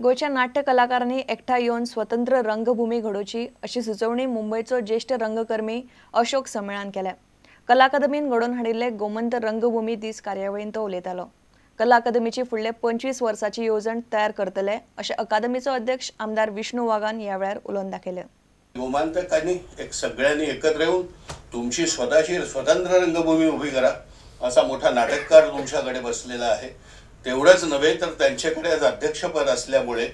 गोंयच्या नाट्य कलाकारांनी एकठांय येवन स्वतंत्र रंगभूमी घडोवची अशी सुचोवणी मुंबयचो ज्येष्ठ रंगकर्मी अशोक समेळान केल्या. कला अकादमीन घडोवन हाडिल्ले गोमंत रंगभूमी दीस कार्यावळींत तो उलयतालो. कला अकादमीची फुडले 25 वर्साची येवजण तयार करतले अशें अकादमीचो अध्यक्ष आमदार विष्णू वाघान ह्या वेळार उलोवन दाखयलें. गोमांतकांनी एक सगळ्यांनी एकत्र येऊन तुमची स्वतःची स्वतंत्र रंगभूमी उभी करा असा मोठा नाटककार तुमच्याकडे बसलेला आहे. तेवढंच नव्हे तर त्यांच्याकडे आज अध्यक्षपद असल्यामुळे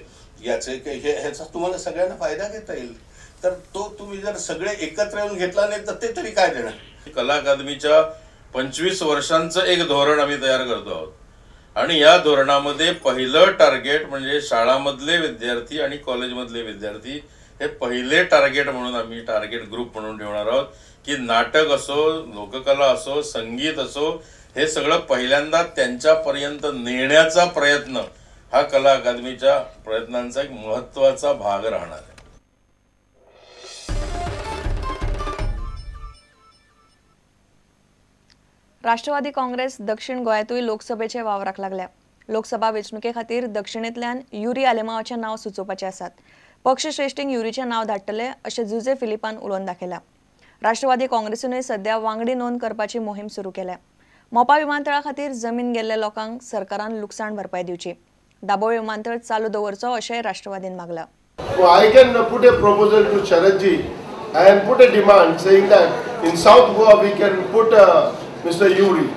याचे ह्याचा तुम्हाला सगळ्यांना फायदा घेता येईल. तर तो तुम्ही जर सगळे एकत्र येऊन घेतला नाही तर ते तरी काय देणार. कला अकादमीच्या 25 वर्षांचं एक धोरण आम्ही तयार करतो आहोत आणि या धोरणामध्ये पहिलं टार्गेट म्हणजे शाळामधले विद्यार्थी आणि कॉलेजमधले विद्यार्थी हे पहिले टार्गेट म्हणून आम्ही टार्गेट ग्रुप म्हणून ठेवणार आहोत की नाटक असो, लोककला असो, संगीत असो, हे सगळं पहिल्यांदा त्यांच्यापर्यंत नेण्याचा प्रयत्न हा कला अकादमीच्या प्रयत्नांचा एक महत्त्वाचा भाग राहणार आहे. राष्ट्रवादी काँग्रेस दक्षिण गोंयांतूय लोकसभेचे वावराक लागल्या. लोकसभा वेंचणुके खातीर दक्षिणेंतल्यान युरी आलेमावाचें नांव सुचोवपाचें आसात. पक्षश्रेश्ठींक युरीचें नांव धाडटले अशें जुझे फिलिपान उलोवन दाखयलां. राष्ट्रवादी काँग्रेसीनूय सध्या वांगडी नोंद करपाची मोहीम सुरू केल्या. मोपा विमानतळा खातीर जमीन गेल्ल्या लोकांक सरकारान लुकसाण भरपाय दिवची, दाबोळी विमानतळ चालू दवरचो अशेंय राष्ट्रवादीन मागलां. I can put a proposal to Sharadji and put a demand saying that in South Goa we can put Mr. Yuri.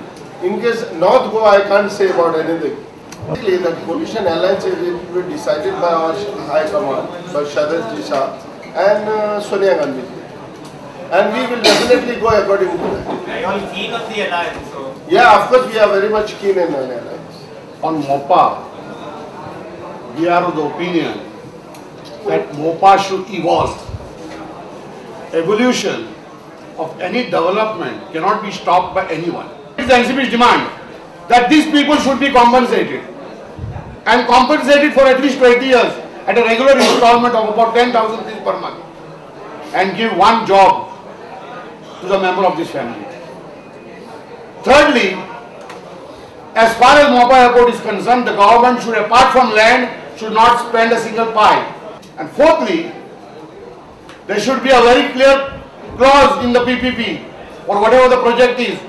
In case North Goa I can't say about anything. Basically, that coalition alliance is it will be decided by our High Command, by Sharadji Shah and Sonia Gandhi. And we will definitely go according to that. Are you all keen on the alliance? So? Yeah, of course we are very much keen in the alliance. On Mopa, we are of the opinion that Mopa should evolve. Evolution of any development cannot be stopped by anyone. It is the NCP's demand that these people should be compensated and compensated for at least 20 years at a regular installment of about 10,000 rupees per month and give one job to the member of this family. Thirdly, as far as Mopa Airport is concerned, the government should, apart from land, should not spend a single pie. And fourthly, there should be a very clear clause in the PPP or whatever the project is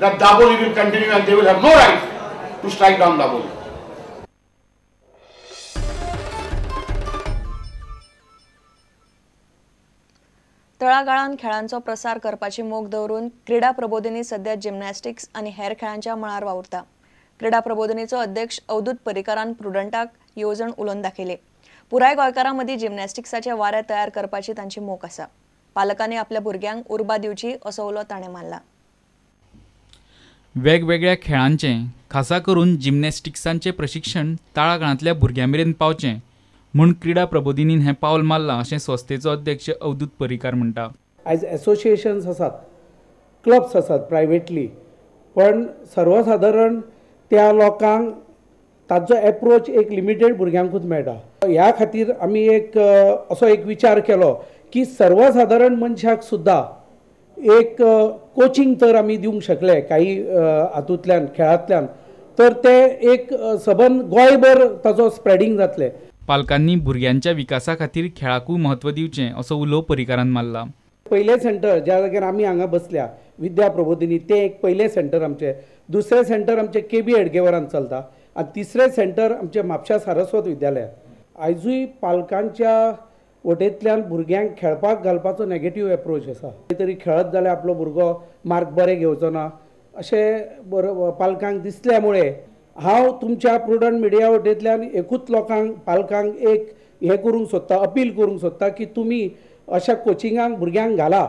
that Daboli will continue and they will have no right to strike down Daboli. तळागाळांत खेळांचो प्रसार करपाची मोख दवरून क्रीडा प्रबोधिनी सध्या gymnastics आनी हेर खेळांच्या मळार वावुरता. क्रीडा प्रबोधिनीचो अध्यक्ष अवधूत पर्रीकारान प्रुडंटाक येवजण उलोवन दाखयली. पुराय गोंयकारां मदीं जिम्नॅस्टिक्साचे वारे तयार करपाची तांची मोख आसा. पालकांनी आपल्या भुरग्यांक उर्बा दिवची असो उलो ताणें मारला. वेगवेगळ्या खेळांचें खासा करून जिम्नॅस्टिक्सांचें प्रशिक्षण तळागाळांतल्या भुरग्यां मेरेन पावचें म्हूण क्रीडा प्रबोधिनीन हें पावल मारलां अशें संस्थेचो अध्यक्ष अवधूत पर्रीकार म्हणटा. आयज एसोसिएशन्स आसात, क्लब्स आसात प्रायवेटली, पण सर्वसादारण त्या लोकांक तांचो एप्रोच एक लिमिटेड भुरग्यांकूच मेळटा. ह्या खातीर आमी एक असो एक विचार केलो की सर्वसादारण मनशाक सुद्दां एक कोचिंग तर आमी दिवंक शकले काही हातूंतल्यान खेळांतल्यान, तर ते एक सबंद गोंयभर ताचो स्प्रेडींग जातलें. पालकांनी भुरग्यांच्या विकासा खातीर खेळाकूय म्हत्व दिवचें असो उलो पर्रीकारान मारला. पयलें सेंटर ज्या जाग्यार आमी हांगा बसल्या विद्या प्रबोधिनी, तें एक पयलें सेंटर आमचें. दुसरें सेंटर आमचें के बी हेडगेवरान चलता आनी तिसरें सेंटर आमचें म्हापशा सारस्वत विद्यालयांत. आयजूय पालकांच्या वटेंतल्यान भुरग्यांक खेळपाक घालपाचो नेगेटीव एप्रोच आसा. तरी खेळत जाल्यार आपलो भुरगो मार्क बरे घेवचो ना अशें बरो पालकांक दिसल्या मुळे हांव तुमच्या प्रुडंट मिडिया वटेंतल्यान एकूच लोकांक पालकांक एक हें करूंक सोदता, अपील करूंक सोदता की तुमी अशा कोचिंगांक भुरग्यांक घाला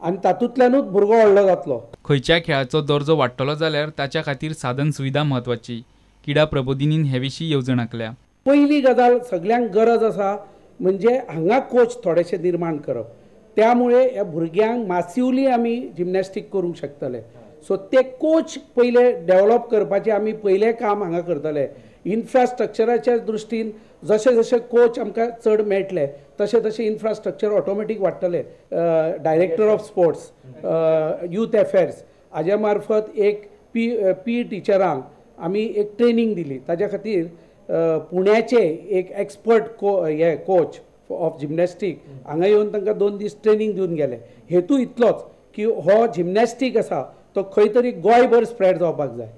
आनी तातूंतल्यानूच भुरगो व्हडलो जातलो. खंयच्या खेळाचो दर्जो वाडटलो जाल्यार ताच्या खातीर साधन सुविधा म्हत्वाची. क्रीडा प्रबोधिनीन हे विशीं येवजण आंखल्या. पयली गजाल सगल्यांक गरज आसा म्हणजे हांगा कोच थोडेशे निर्माण करप, त्यामुळे ह्या भुरग्यांक मासिवली आमी जिम्नॅस्टीक करूंक शकतले. सो ते कोच पयले डेव्हलप करपाचें आमी पयलें काम हांगा करतले. इन्फ्रास्ट्रक्चराच्या दृश्टीन जशे जशे कोच आमकां चड मेळटले तशें तशें इन्फ्रास्ट्रक्चर ऑटोमॅटीक वाडटलें. Director of sports, youth affairs हाज्या मार्फत एक पी टिचरांक आमी एक ट्रेनींग दिली. ताज्या खातीर पुण्याचे एक एक्सपर्ट हे कोच ऑफ जिमनॅस्टीक हांगा येवन तांकां 2 दीस ट्रेनींग दिवन गेले. हेतू इतलोच की हो जिमनॅस्टीक आसा तो खंय तरी गोंयभर स्प्रेड जावपाक जाय.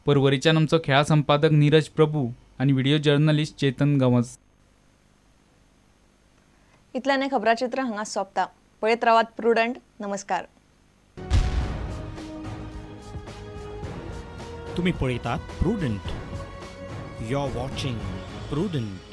पर्वरीच्यान आमचो खेळा संपादक नीरज प्रभू आनी व्हिडिओ जर्नलिस्ट चेतन गांवस. इतल्याने खबराचित्र हांगा सोंपता. पळयत रावात प्रुडंट. नमस्कार. तुम्ही पळयतात Prudent. You are watching Prudent.